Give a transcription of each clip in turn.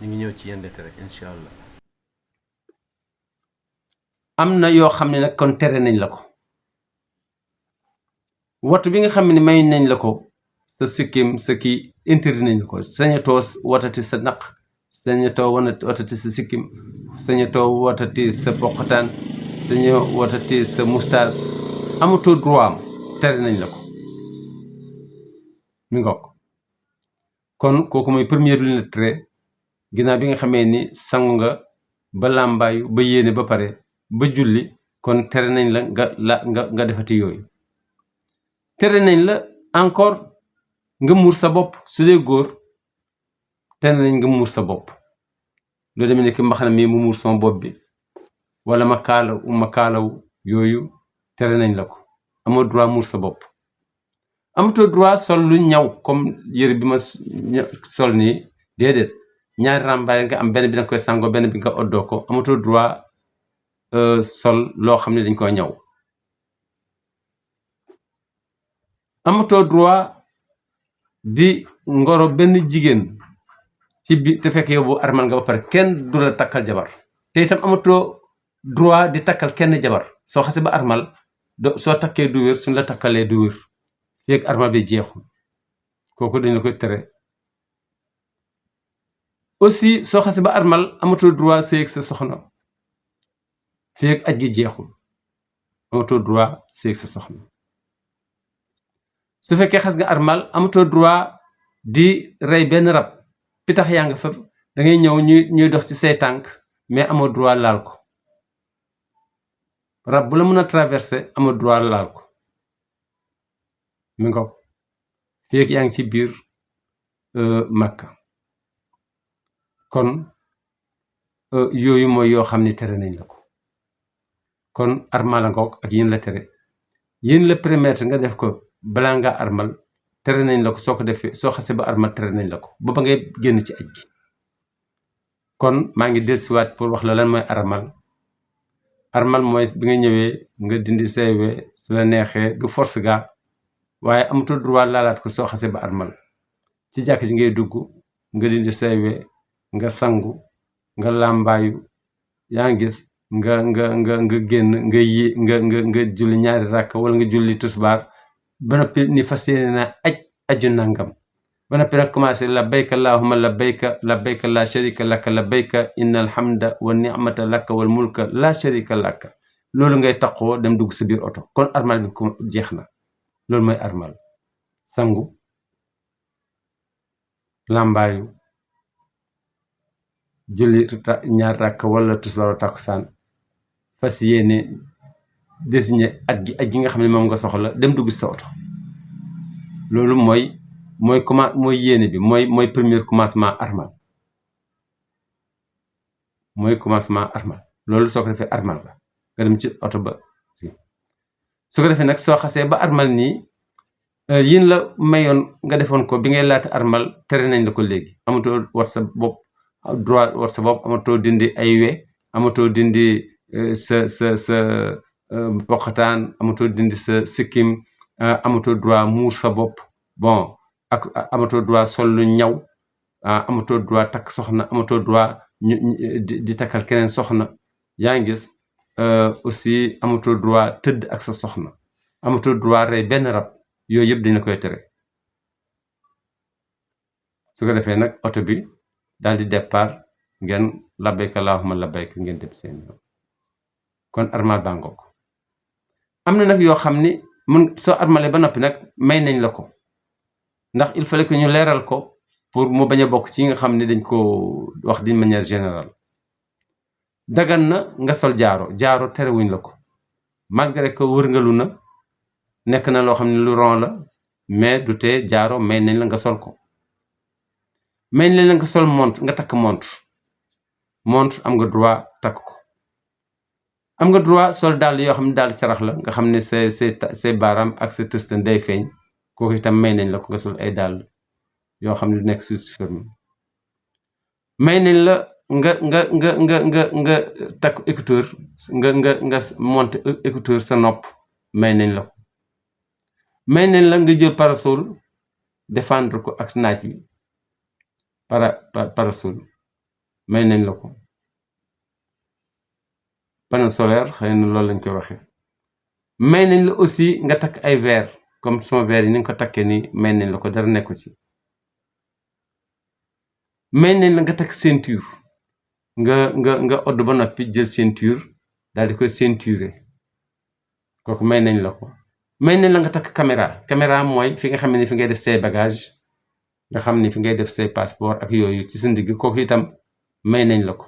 ñu ngi ñëw ci yenn tere incha allah. am na yoo xam ne nag kon tere nañ la ko. watu bi nga xam ne may nañ la ko sa sikkim sa kii interdit nañ la ko sañatoo watati sa naq sañatoo watati sa sikkim sañatoo watati sa poqataan sañoo watati sa moustache amatoo droit am tere nañ la ko mi ngokk kon kooku mooy première lu ñu tere ginnaaw bi nga xamee ni sangu nga ba làmbaayu ba yéene ba pare ba julli kon tere nañ la nga defati yooyu. tere nañ la encore nga muur sa bopp su dee góor tere nañ nga muur sa bopp loo demee ne ki mbaxana mii mu muur sama bopp bi wala ma kaalaw yooyu tere nañ la ko amoo droit muur sa bopp. amatoo droit sol lu ñaw comme yëre bi ma sol nii déedéet ñaari ràmbaay nga am benn bi danga koy sangoo benn bi nga oddoo ko amatoo droit sol loo xam ne dañ koy ñaw. amatoo droit di ngoro benn jigéen ci bi te fekk yow bu armal nga ba pare kenn du la takkal jabar te itam amatoo droit di takkal kenn jabar soo xase ba armal soo takkee du wér suñ la takkalee du wér feeg armal bi jeexul kooku dañ la koy tere. aussi soo xase ba armal amatoo droit sëy ak sa soxna feeg aj gi jeexul amatoo droit sëy ak sa soxna. su fekkee xas nga armal amatoo droit di rey benn rab pitax yaa nga fa da ngay ñëw ñuy dox ci say tànk mais amoo droit laal ko rab bu la mën a traversé amoo droit laal ko mi ngo feeg yaa ngi ci biir Makka kon yooyu mooy yoo xam ni tere nañ la ko kon armal a ngoog ak yéen la tere yéen la permettre nga def ko balaa nga armal tere nañ la ko soo ko defee soo xasee ba armal tere nañ la ko ba ngay génn ci aj gi. kon maa ngi dellusiwaat pour wax la lan mooy armal mooy bi nga ñëwee nga dindi saywe su la neexee du force ga waaye amatul droit laalaat ko soo xasee ba armal ci jàkk ji ngay dugg nga dindi saywe nga sangu nga làmbaayu yaa ngi gis nga génn nga julli ñaari rakk wala nga julli tusbaar ba noppi ni fas yéene na aju nangam ba noppi nag commencé labbayka allahumma labbayka la sharika laka labbayka innal hamda wa ni'mata laka wal mulka la sharika laka loolu ngay taqoo dem dugg sa biir oto kon armal bi ko jeex na. loolu mooy armal sangu làmbaayu julli ñaar rakk wala tusbaar wala takkusaan fas yéene désigné aj gi nga xam ne moom nga soxla dem dugg sa oto loolu mooy yéene bi mooy premier commencement armal loolu soo ko defee armal la nga dem ci oto ba su ko defee nag soo xasee ba armal nii yéen la mayoon nga defoon ko bi ngay laata armal tere nañ la ko léegi amatoo wat sa bopp droit wat sa bopp amatoo dindi ay we amatoo dindi sa poqataan amatoo dindi sa sikkim amatoo droit muur sa bopp bon ak amatoo droit sol lu ñaw amatoo droit takk soxna amatoo droit di takkal keneen soxna yaa ngi gis aussi amatoo droit tëdd ak sa soxna amatoo droit rey benn rab yooyu yëpp dina koy tere. su ko defee nag oto bi daal di départ ngeen labbayka allahumma labbayka ngeen dem seen yoon kon armal baa ngoog am na nag yoo xam ni soo armalee ba noppi nag may nañ la ko ndax il fallait que ñu leeral ko pour mu bañ a bokk ci nga xam ne dañ ko wax d'une manière générale. dagan na nga sol jaaro terewuñ la ko malgré que wërngalu na nekk na loo xam ne lu ron la mais du tee jaaro may nañ la nga sol ko. may nañ la nga sol montre nga takk montre am nga droit takk ko. am nga droit sol dàll yoo xam ne daal carax la nga xam ne say baaraam ak sa tëstan day feeñ kooku itam may nañ la ko nga sol ay dàll yoo xam ne du nekk suus ferme. may nañ la nga takk écouteur nga monte écouteur sa nopp may nañ la ko. may nañ la nga jël parasol défendre ko ak naaj wi parasol may nañ la ko panneau solaire xëy na loolu lañ koy waxee may nañ la aussi nga takk ay verre comme sama verre yi ni nga ko takkee ni may nañ la ko dara nekku ci may nañ la nga takk ceinture nga odd ba noppi jël ceinture daal di koy ceinturer kooku may nañ la ko may nañ la nga takk caméra mooy fi nga xam ne fi ngay def say bagage nga xam ni fi ngay def say passeport ak yooyu ci sa ndigg kooku itam may nañ la ko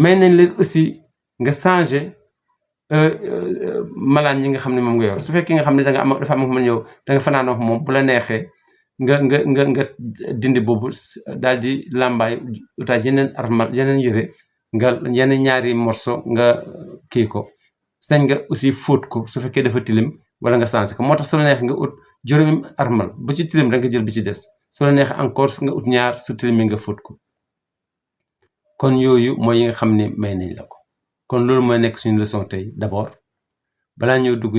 may nañ leen aussi nga changer malaan yi nga xam ne moom nga yor su fekkee nga xam ne da nga am dafa am ko mën ñëw da nga fanaan ak moom bu la neexee nga dindi boobu daal di làmbaay utaaj yeneen armal yeneen yëre nga yeneen ñaari morceau nga kii ko sañ nga aussi fóot ko su fekkee dafa tilim wala nga changer ko moo tax su la neex nga ut juróomi armal bu ci tilim rek nga jël bi ci des su la neex encore nga ut ñaar su tilimi nga fóot ko kon yooyu mooy yi nga xam ne may nañ la ko kon loolu mooy nekk suñu leçon tey d'abord balaa ñoo dugg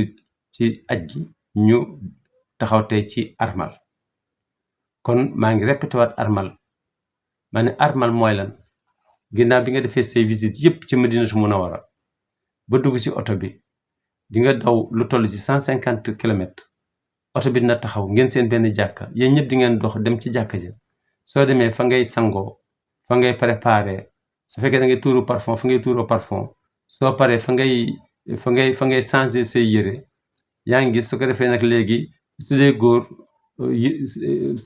ci aj gi ñu taxaw tey ci armal kon maa ngi répété waat armal ma ne armal mooy lan ginnaaw bi nga defee say visite yépp ci Madinatu Munawwara ba dugg ci oto bi di nga daw lu toll ci 150 kilomètres oto bi dina taxaw ngeen seen benn jàkka yéen ñëpp di ngeen dox dem ci jàkka ja soo demee fa ngay sangoo fa ngay préparé su fekkee da ngay tuuru parfum fa ngay tuuroo parfum soo paree fa ngay changer say yére yaa ngi gis su ko defee nag léegi su dee góor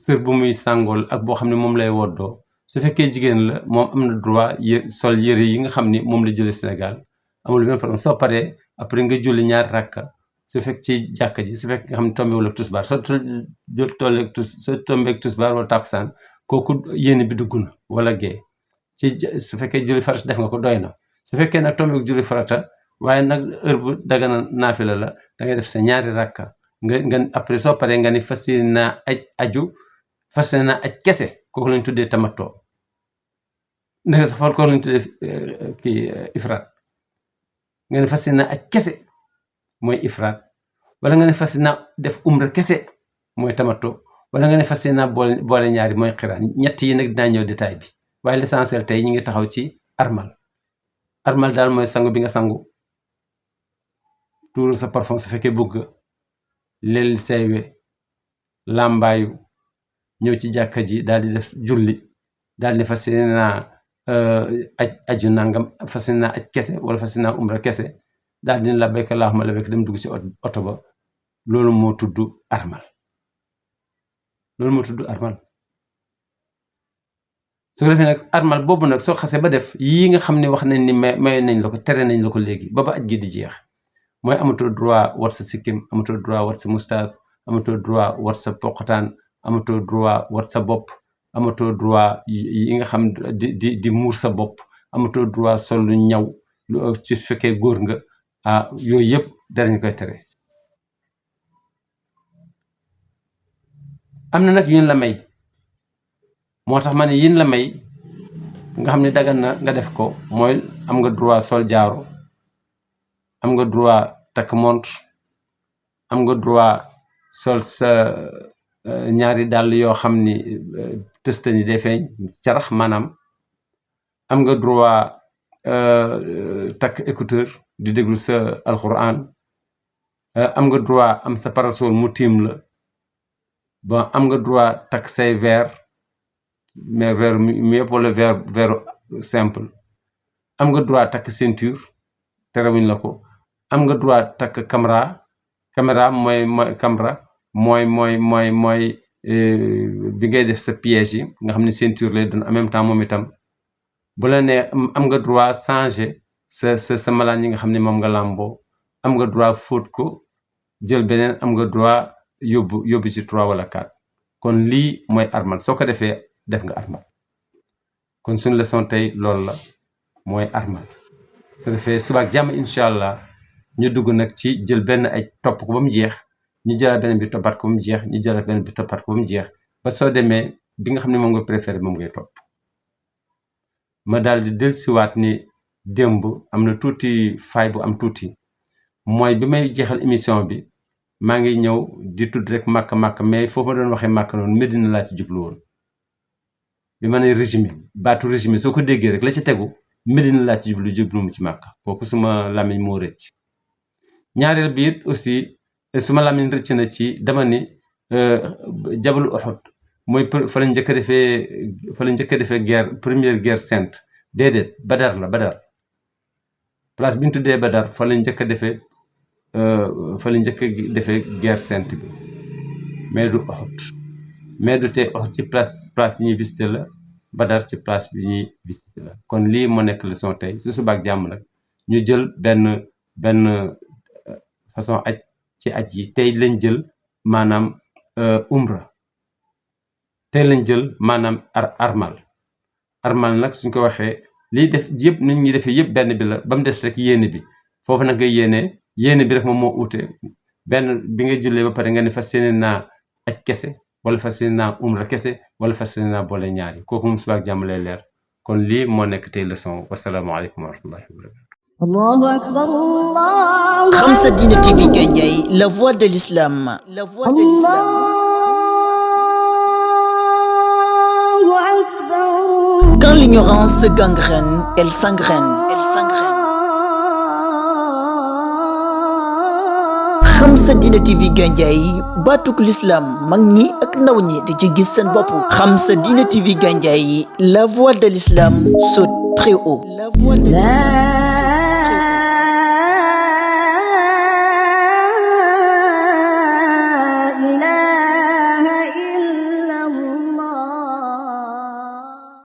sër bu muy sàngool ak boo xam ne moom lay woddoo su fekkee jigéen la moom am na droit sol yére yi nga xam ni moom la jële Sénégal amul benn problème soo paree après nga julli ñaar rakka su fekk ci jàkka ji su fekk nga xam ne tombewul ak tusbaar soo tombeek tusbaar wala takusaan kooku yéene bi dugg na wala gee su fekkee julli farata def nga ko doy na su fekkee nag tombeek julli farata waaye nag heure bu dagana naafila la da ngay def sa ñaari rakka nga après soo paree nga ni fas yéene naa aj kese kooku lañ tuddee tamatoo ndeke sax far kooku lañ tuddee ifraat nga ne fas yéene naa aj kese mooy ifraat wala nga ne fas yéene naa def umra kese mooy tamatoo wala nga ne fas yéene naa boole ñaari mooy xiraan ñett yi nag dinaa ñëw détail bi waaye l'essentiel tey ñu ngi taxaw ci armal daal mooy sangu bi nga sangu tuuru sa parfum su fekkee bëgg leel saywe làmbaayu ñëw ci jàkka ji daal di def julli daal di fas yéene naa aju nangam fas yéene naa aj kese wala fas yéene naa umra kese daal di labbayka allahumma labbayka dem dugg ci oto ba loolu moo tudd armal su ko defee nag armal boobu nag soo xasee ba def yii nga xam ne wax nañ ni may nañ la ko tere nañ la ko léegi ba aj gi di jeex mooy amatoo droit wat sa sikkim amatoo droit wat sa moustache amatoo droit wat sa poqataan amatoo droit wat sa bopp amatoo droit yi nga xam di muur sa bopp amatoo droit sol lu ñaw lu ci fekkee góor nga yooyu yëpp darañ koy tere am na nag yin la may moo tax ma ne yin la may nga xam ne dagan na nga def ko mooy am nga droit sol jaaro am nga droit takk montre am nga droit sol sa ñaari dàll yoo xam ni tëstani day feeñ carax maanaam am nga droit takk écouteur di déglu sa alxuraan am nga droit am sa parasol mu tiim la bon am nga droit takk say verre mais verre mu yëpp wala verre simple am nga droit takk ceinture terewuñ la ko am nga droit takk caméra mooy bi ngay def sa piège yi nga xam ne ceinture lay doon en même temps moom itam bu la nee am nga droit changer sa malaan yi nga xam ne moom nga làmboo am nga droit fóot ko jël beneen am nga droit yóbbu ci 3 wala 4 kon lii mooy armal soo ko defee def nga armal kon suñu leçon tey loolu la mooy armal su defee subaak jàmm incha allah ñu dugg nag ci jël benn aj topp ko ba mu jeex ñu jëlaat beneen bi toppaat ko ba mu jeex ñu jëlaat beneen bi toppaat ko ba mu jeex ba soo demee bi nga xam ne moom nga préféré moom ngay topp ma daal di dellusiwaat ni démb am na tuuti faay bu am tuuti mooy bi may jeexal émission bi maa ngi ñëw di tudd rek màkk mais foofu ma doon waxee màkk noonu Medina laa ci jublu woon bi ma ne régime baatu régime soo ko déggee rek la ci tegu Medina laa ci jublu ci Màkka kooku suma làmmiñ moo rëcc ñaareel bi it aussi suma làmmiñ rëcc na ci dama ni jabalu Uhud mooy fa la njëkk a defee guerre première guerre sainte déedéet Badar la Badar place bi ñu tuddee Badar fa la njëkk a defee guerre sainte bi mais du Uhud mais du tee Uhud ci place yi ñuy visité la Badar ci place bi ñuy visité la kon lii moo nekk leçon tey su subaak jàmm nag ñu jël benn façon aj ci aj yi tey lañ jël maanaam umra tey lañ jël maanaam armal nag suñ ko waxee liy def yëpp nit ñi defee yëpp benn bi la ba mu des rek yéene bi foofu nag ngay yéene bi rek moom moo uute benn bi nga jullee ba pare nga ne fas yéene naa aj kese wala fas yéene naa umra kese wala fas yéene naa boole ñaari kooku moom subaak jàmm lay leer kon lii moo nekk tey leçon wasalaamaaleykum wa rahmatullahi wa barakatu. Allahu akbar Allah. Khamsa Dina TV Gandiaye, la voix de l'islam. Quand l'ignorance se gangrène, elle s'engraine. Khamsa Dina TV Gandiaye, batuk l'islam mag ñi ak ndaw ñi di ci gis seen bopp. Khamsa Dina TV Gandiaye, la voix de l'islam saute très haut. La voix de l'islam.